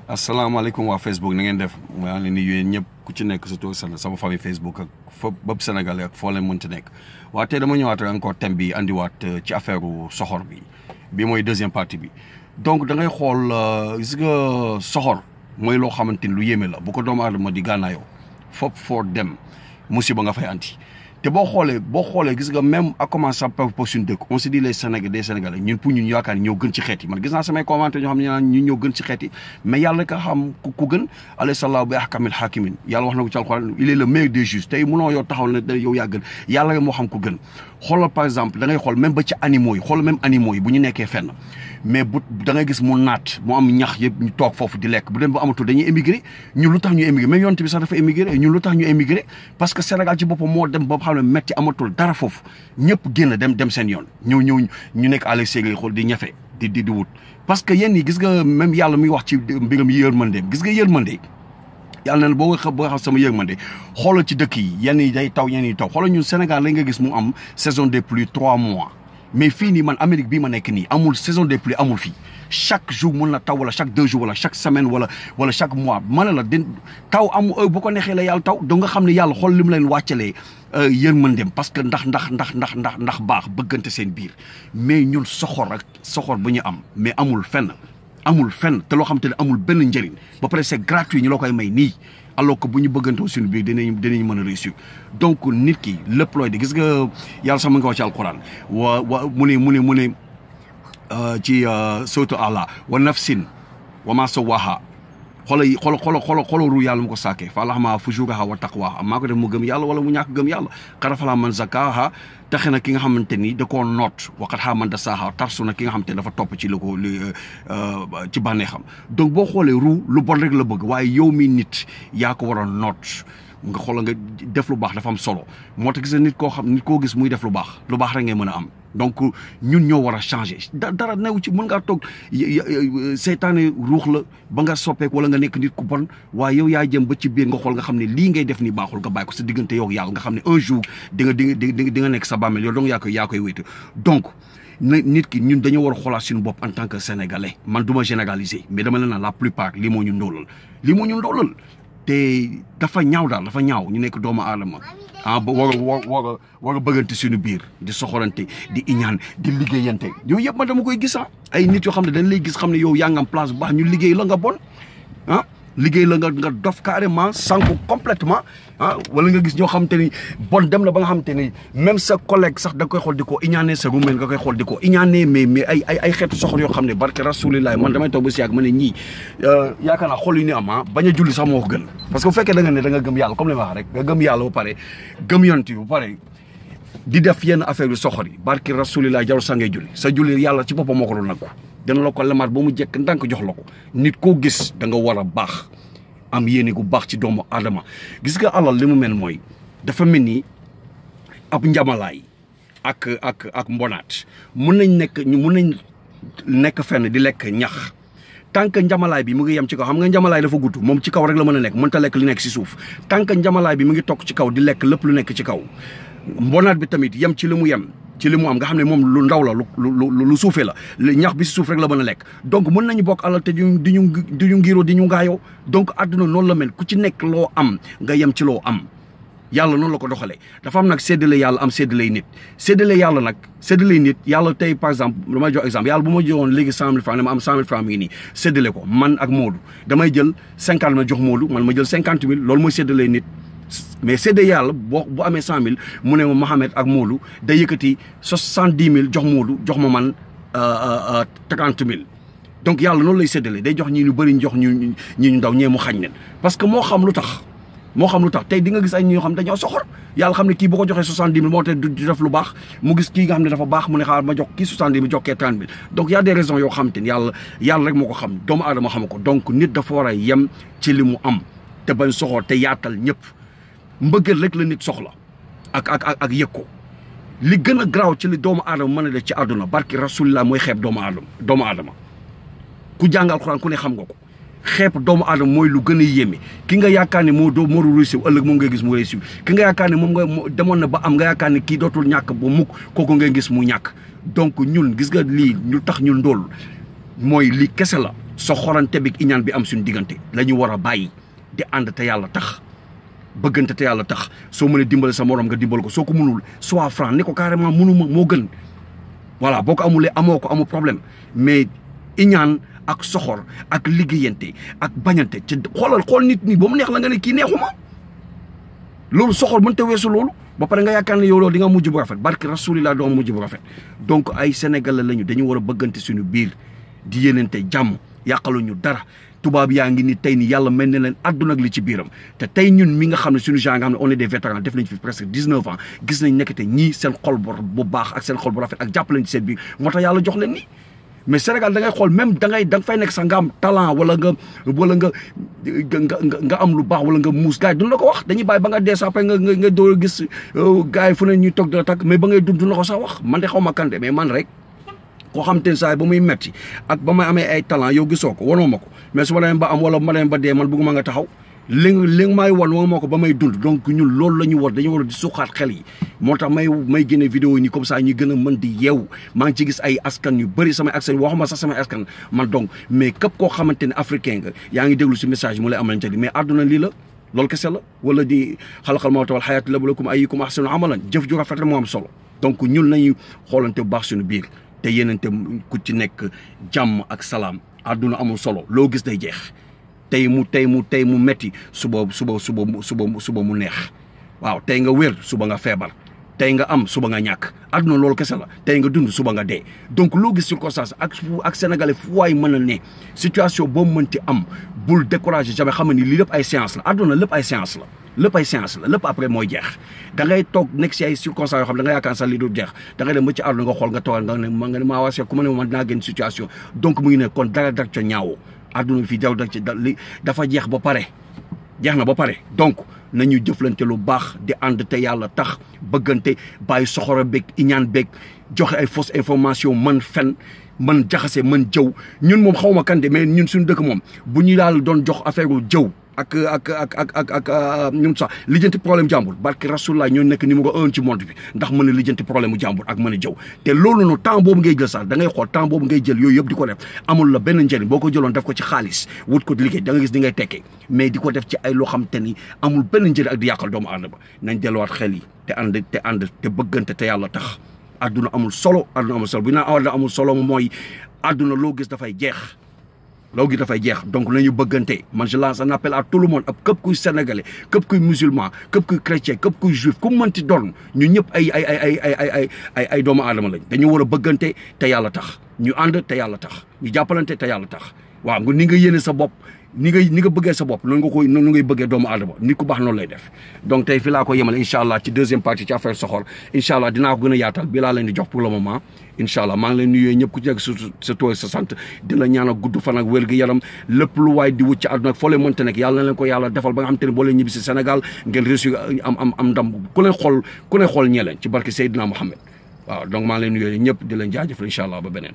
asalaamaaleykum waa Facebook na ngeen def maa ngi leen di nuyu ñëpp ku ci nekk surtout sama famille Facebook ak fépp bépp Sénégal ak foo leen mënti nekk waaye tey dama ñëwaat encore thème bi andiwaat ci affaire soxor bi mooy deuxième partie bi. donc da ngay xool gis nga soxor mooy loo xamante ni lu yéeme la bu ko doomu aadama di gànnaayoo fopp foo dem musiba nga fay anti te boo xoolee gis nga même à commencer par suñu dëkk on se dit les Sénégalais ñun pour ñun yaakaar ñoo gën ci xeet yi man gis naa samay commentaire ñoo xam ne ñun ñoo gën ci xeet yi mais yàlla ka xam ku gën alayhi sallahu bi ahkamil hakimin yàlla wax na ko ci alxuraan il est le meilleur des juges tey munoo yow taxaw ne yow yaa gën yàlla moo xam ku gën xoolal par exemple da ngay xool même ba ci animaux yi xoolal même animaux yi bu ñu nekkee fenn mais bu da ngay gis mu naat mu am ñax yëpp ñu toog foofu di lekk bu dem ba amatul dañuy émigré ñun lu tax ñu émigré même yonent bi sax dafa émigré ñun lu tax ñu émigré parce que Sénégal ci boppam moo dem ba xam ne metti amatul dara foofu ñëpp génn dem seen yoon ñu nekk à l'extérieur xool di ñafe di wut parce que yéen ñi gis nga même yàlla muy wax ci mbiram yërmandeem gis nga yërmande yàlla na boo xam sama yërmande xoolal ci dëkk yi yenn yi day taw yenn yi taw xoolal ñun Sénégal la nga gis mu am saison des pluies 3 mois mais fii nii man Amérique bii ma nekk nii amul saison des pluies amul fii chaque jour mun na taw wala chaque 2 jours wala chaque semaine wala chaque mois ma ne la taw amul bu ko neexee la yàlla taw donc nga xam ne yàlla xool li mu leen wàccalee yërmandeem parce que ndax baax bëggante seen biir mais ñun soxor bu ñu am mais amul fenn te loo xam te ne amul benn njëriñ ba pare c'est gratuit ñu la koy may nii alors que bu ñu bëggantoo suñu biir dinañ mën a réussir donc nit ki lépp looy di gis nga yàlla sax mu ngi wax ci alquran mu ne ci surtout Allah wa nafsin wa ma sawaha xoolal ru yàlla mu ko sàkkee fa alhamaha fujuraha wa taqwaha maa ko def mu gëm yàlla wala mu ñàkk gëm yàlla xarafala man zakaha taxe na ki nga xamante ni da koo noot waqat xaa man da saaha tarsu na ki nga xamante ni dafa topp ci ci bànneexam donc boo xoolee ru lu bon rek la bëgg waaye yow mi nit yaa ko war a noot nga xoolal nga def lu baax dafa am solo moo tax gis nit koo gis muy def lu baax rek ngay mën a am donc ñun ñoo war a changer dara new ci mën ngaa toog seytaane ruux la ba nga soppeeku wala nga nekk nit ku bon waaye yow yaa jëm ba ci biir nga xool nga xam ne lii ngay def ni baaxul nga bàyyi ko sa diggante yow yàlla nga xam ne un jour di nga nekk sa bàmmeel yow donc yaa koy wéytu donc nit ki ñun dañoo war a xoolaat suñu bopp en tant que sénégalais man du ma généraliser mais dama la plupart lii moo ñu ndóolal te dafa ñaaw ñu nekk doomu aadama ba war a bëggante suñu biir di soxorante di iñaan di liggéeyante yooyu yëpp man dama koy gis ay nit yoo xam ne dañ lay gis xam ne yow yaa ngi am place bu baax ñu liggéey la nga bon liggéey la nga dof carrément sànku complètement wala nga gis ñoo xam te ni bon dem la ba nga xam te ni même sa collègue sax da nga koy xool di ko iñaanee sa roumène nga koy xool di ko iñaanee mais ay xeetu soxor yoo xam ne barke rasulilah man damay toog ba si yàgg ma ne ñii yaakaar naa xol yu ni am bañ a julli sax moo ko gën parce que bu fekkee da nga ne da nga gëm yàlla comme li ma wax rek nga gëm yàlla ba pare gëm yonent yi ba pare di def yenn affaire yu soxor yi barke rasulilah jarul sa ngay julli sa julli yàlla ci boppam moo ko doon nangu dana la ko lemaat ba mu jekk ndànk jox la ko nit koo gis da nga war a baax am yéene gu baax ci doomu aadama gis nga alal li mu mel mooy dafa mel ni ab njamalaay ak mbonaat mun nañ nekk fenn di lekk ñax tant que njamalaay bi mu ngi yem ci kaw xam nga njamalaay dafa gudd moom ci kaw rek la mën a nekk mënta lekk li nekk ci suuf tant que njamalaay bi mu ngi toog ci kaw di lekk lépp lu nekk ci kaw mbonaat bi tamit yem ci li mu am nga xam ne moom lu ndaw la lu suufee la ñax bi si suuf rek la mën a lekk donc mën nañu bokk alal te di ñu ngiroo di ñu ngaayoo donc àdduna noonu la mel ku ci nekk loo am nga yem ci loo am yàlla noonu la ko doxalee dafa am nag séddale yàlla am séddale nit yàlla tey par exemple damay jox exemple yàlla bu ma joxoon léegi 100 000 francs ne ma am 100 000 francs mi ngi nii séddale ko man ak Modou damay jël 50 ma jox Modou man ma jël 50 000 loolu mooy séddale nit mais séddee yàlla bu amee 100 000 mu ne ma Mohamed ak Modou day yëkkati 70 000 jox Modou jox ma man 30 000 donc yàlla noonu lay séddale day jox ñii ñu bëri jox ñu ndaw ñee mu xañ leen parce que moo xam lu tax tey di nga gis ay ñoo xam dañoo soxor yàlla xam ne kii boo ko joxee 70 000 moo tax du def lu baax mu gis kii nga xam ne dafa baax mu ne xaar ma jox kii 70 000 jox kee 30 000 donc y a des raisons yoo xam te ne yàlla rek moo ko xam doomu aadama xam ko donc nit dafa war a yem ci li mu am te bañ soxor te yaatal ñëpp mbëggeel rek la nit soxla ak yëg ko li gën a garaaw ci li doomu aadama mën a def ci àdduna barki rasulillah mooy xeeb doomu aadama ku jàng alxuraan ku ne xam nga ko xeeb doomu aadama mooy lu gën a yéeme ki nga yaakaar ne moo réussir ëllëg moom ngay gis mu réussir ki nga yaakaar ne moom nga demoon na ba am nga yaakaar ne kii dootul ñàkk ba mukk kooku ngay gis mu ñàkk donc ñun gis nga lii ñu tax ñu ndóol mooy lii kese la soxorante bi iñaan bi am suñu diggante la ñu war a bàyyi di ànd te yàlla tax bëggante te yàlla tax soo mënee dimbale sa morom nga dimbal ko soo ko mënul soit franc ne ko carrément mënuma moo gën voilà boo ko amulee amoo ko amul problème mais iñaan ak soxor ak liggéeyante ak bañante ci xool nit ñi ba mu neex la nga ne kii neexuma loolu soxor mënta weesu loolu ba pare nga yaakaar ne yow loolu di nga mujj bu rafet barke rasulillah doo mujj bu rafet donc ay sénégalais lañu dañu war a bëggante suñu biir di yéenante jàmm yàqaluñu dara tubaab yaa ngi ni tey ni yàlla mel ne leen àdduna ak li ci biiram te tey ñun mi nga xam ne suñu genre nga xam ne on est des vétérans def nañ fi presque 19 ans gis nañ nekk te ñii seen xol bu baax ak seen xol bu rafet ak jàpp leen ci seen biir moo tax yàlla jox leen nii mais Sénégal da ngay xool même da nga fay nekk sax nga am talent wala nga am lu baax wala nga muus gars yi duñ la ko wax dañuy bàyyi ba nga dee sax après nga door a gis gars yi fu ne ñuy toog di la tàgg mais ba ngay dund duñ la ko sax wax man de xaw ma kante mais man rek koo xam te ne saa ba muy metti ak ba may amee ay talent yow gisoo ko wanoo ma ko mais su ma demee ba am wala ma demee ba dee man bëgguma nga taxaw li nga may wan woo ma ko ba may dund donc ñun loolu la ñu war dañu war a di suqaat xel yi moo tax may génne vidéo yi nii comme ça ñu gën a mën di yeewu maa ngi ci gis ay askan yu bëri samay askan waxuma sax samay askan man donc mais képp koo xamante ne africain nga yaa ngi déglu si message mu lay amal njëriñ mais àdduna lii la loolu kese la wala di xalaqal mawta wal hayaata liyabluwakum ayyukum ahsanu amalan jëf ju rafet moo am solo donc ñun nañu xoolante bu baax suñu biir te yéenante ku ci nekk jàmm ak salaam àdduna amul solo loo gis day jeex tey mu metti suba mu neex waaw tey nga wér suba nga feebar tey nga am suba nga ñàkk àdduna loolu kese la tey nga dund suba nga dee donc loo gis circonstance ak sénégalais fu waay mën a ne situation boo mënti am bul découragé jamais xam ni lii lépp ay séance la àdduna lépp ay séance la lépp après mooy jeex da ngay toog nekk si ay circonstances yoo xam da nga yaakaar sax lii du jeex da ngay dem ba ci àdduna nga xool nga toogal nga ne maa waasee ku ma ne man dinaa génn situation donc mu ngi ne kon dara ca ñaawoo àdduna fii daw ci dafa jeex ba pare jeex na ba pare donc nañu jëflante lu baax di ànd te yàlla tax bëggante bàyyi soxora beeg iñaan beeg joxe ay fausse information man fen man jaxase man jëw ñun moom xaw ma kande mais ñun suñu dëkk moom bu ñu daal doon jox affaire jëw ak ñun sax lijjanti problème jàmbur barke rasulullah ñoo nekk numéro 1 ci monde bi ndax mën a lijjanti problème mu jàmbur ak mën a jëw te loolu noonu temps boobu ngay jël sax da ngay xool temps boobu ngay jël yooyu yëpp di ko def amul la benn njëriñ boo ko jëloon def ko ci xaalis wut ko liggéey da nga gis di ngay tekkee mais di ko def ci ay loo xam te ni amul benn njëriñ ak di yàqal doomu aadama nañ delluwaat xel yi te bëggante te yàlla tax àdduna amul solo bu ñu naan àdduna amul solo mooy àdduna loo gis dafay jeex donc nañu bëggante man je lance un appel à tout le monde ak képp kuy sénégalais képp kuy musulman képp kuy chrétien képp kuy juif ku mënti doon ñu ñëpp ay doomu aadama lañ dañu war a bëggante te yàlla tax ñu ànd te yàlla tax ñu jàppalante te yàlla tax waaw nga ni nga yéene sa bopp ni nga bëggee sa bopp noonu ngay bëggee doomu aadama nit ku baax noonu lay def donc tey fi laa ko yemale incha allah ci deuxième partie ci affaire Sokhor incha allah dinaa ko gën a yaatal bi laa leen di jox pour le moment incha allah maa ngi leen nuyoo ñëpp ku ci nekk sa tur sa sant di la ñaan ak gudd fan ak wér gu yaram lépp lu waay di wut ci àdduna ak foo leen mënta nekk yàlla na leen ko yàlla defal ba nga xam te ne boo leen ñibbi si Sénégal ngeen réussir am ndam ku leen xool ñee leen ci barke Seydina Mohamed waaw donc maa ngi leen nuyoo ñëpp di leen jaajëfal incha allah ba beneen